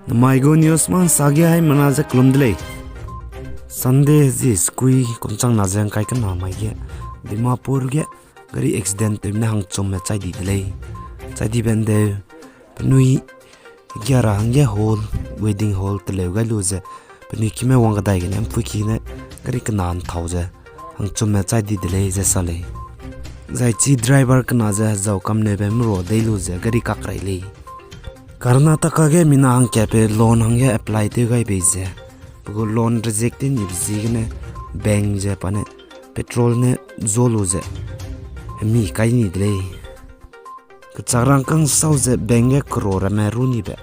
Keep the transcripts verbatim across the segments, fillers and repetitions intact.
Namai gu news ma ’nsa ge haimena ze kelum de lei. Sunday zi skui kumchang na ze ’ngkai kena mai ge Dimapur ge gari accident tewme ne hangchumme chai di de lei. Chai dibe ’ndeu penui gia ra hangge hall, wedding hall teleu gai lu ze penui kime wang kedai gene ’mpuiki ne gari kena ’nthau ze hangchumme chai di de lei ze sa lei. Zai chi driver kena ze hezau kamneube meru dei lu ze gari kak rai lei. Karnataka ge mina hangkatpeu loan hangge apply tew gai bei ze, pe gu loan reject tew nibe ziegene bank ze pa ne petrol ne zuâ lu ze hemi kai ni de lei. Kechak rangkâng sau ze bank ge kero ramme ru nibe,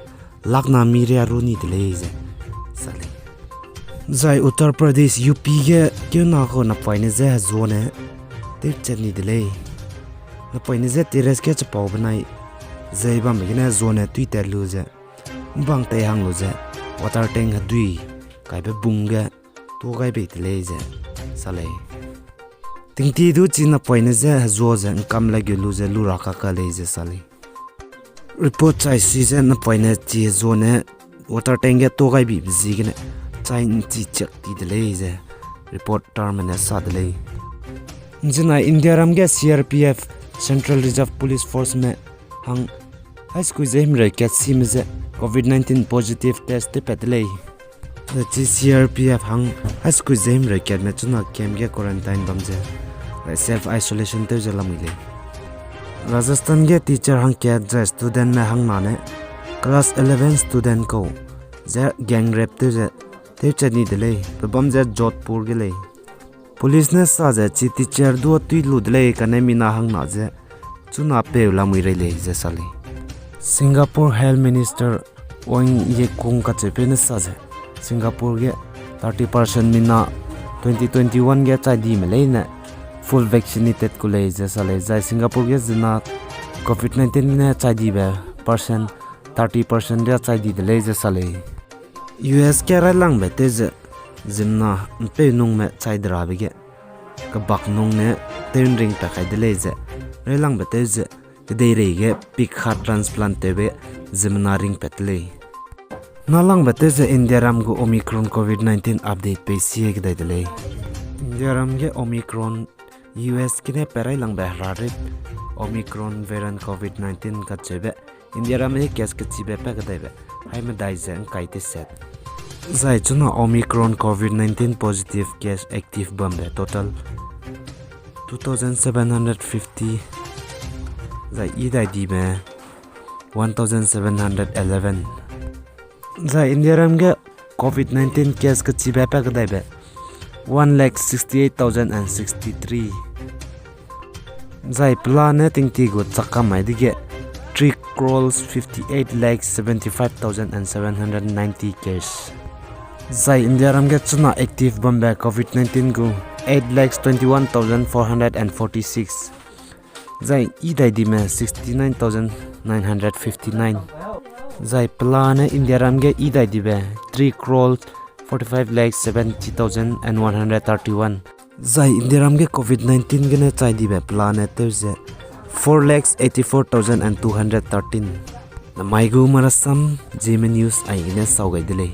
lakna mi ria ru ni de lei ze sa lei. Zai Uttar Pradesh, U P ge keuna kau napoine je hezuane tewchat ni de lei. Napoine je terrace ge chipau benai zei bambe gene zuane tuitat lu ze, ’mbang tei hang lu ze, water tank hedui kaibe bung ge tuâ gai bei de lei ze sa lei. Tingtie du chi napoine je hezua ze ’ngkam le geu lu ze lu ra kaka lei ze sa lei. Report chai sui ze napoine chi hezuane water tank ge tuâ gai bibe ziegene chai ’nchi chiak ti de lei ze report tarme ne sa de lei. ’Nzenai Indiaram ge C R P F, Central Reserve Police Forceme hang haî sekui ze himreu kat sime je Covid nineteen positive test tewpat de lei. Zai chi C R P F hang haî sekui ze himreu katme chuna camp ge quarantine bam ze, zai self isolation tew ze lamui lei. Rajasthan ge teacher hangkat zai studentme hangna ne class eleven student kau ze gang rape tew ze tewchat ni de lei, pebam ze Jodhpur ge lei. Police ne sa ze chi teacher duâ tui lu de lei kane mina hangna ze chuna peu lamui rei lei ze sa lei. Singapore Health Minister Wang Yekung kacheupeu ne sa ze Singapore ge thirty percent mina twenty twenty-one ge chai dime leine full vaccinated ku lei ze sa lei. Zai Singapore ge zena Covid nineteen ne chai dibe percent thirty percent ria chai di de lei ze sa lei. U S ge railangbe tew ze ziemmena ’mpeunungme chai de rabe ge kebaknung ne tew ’nring pat kai de lei ze railangbe tew ze kedeirei ge pik heart transplant tewbe ziemmena ringpat de lei. Nâlangbe tew ze Indiaram gu Omicron Covid nineteen update peisie kedai de lei. Indiaram ge Omicron U S gene pe railangbe herarit Omicron variant Covid nineteen kacheube Indiaram ge case kechibe pa kedaibe haî medai ze ’ngkai teset. Zai chuna Omicron Covid nineteen positive case active bambe total two thousand seven hundred fifty, zai i dai dime one thousand seven hundred eleven. Zai Indiaram ge Covid nineteen case kechibe pa kedaibe one lakh sixty-eight thousand and sixty-three. Zai pelane tingtie gu chakam mai dege three crores fifty-eight lakhs seventy-five thousand and seven hundred ninety case. Zai Indiaram ge chuna active bambe Covid nineteen gu eight lakhs twenty-one thousand four hundred and forty-six. Zai i dai dime sixty-nine thousand nine hundred fifty-nine. Zai pelane Indiaram ge i dai dibe three crore forty-five lakh seventy thousand and one hundred thirty-one. Zai Indiaram ge Covid nineteen gene chai dibe pelane tew ze four lakhs eighty-four thousand and two hundred thirteen. Namai gu marasam Zeme News aigene sau gai de lei.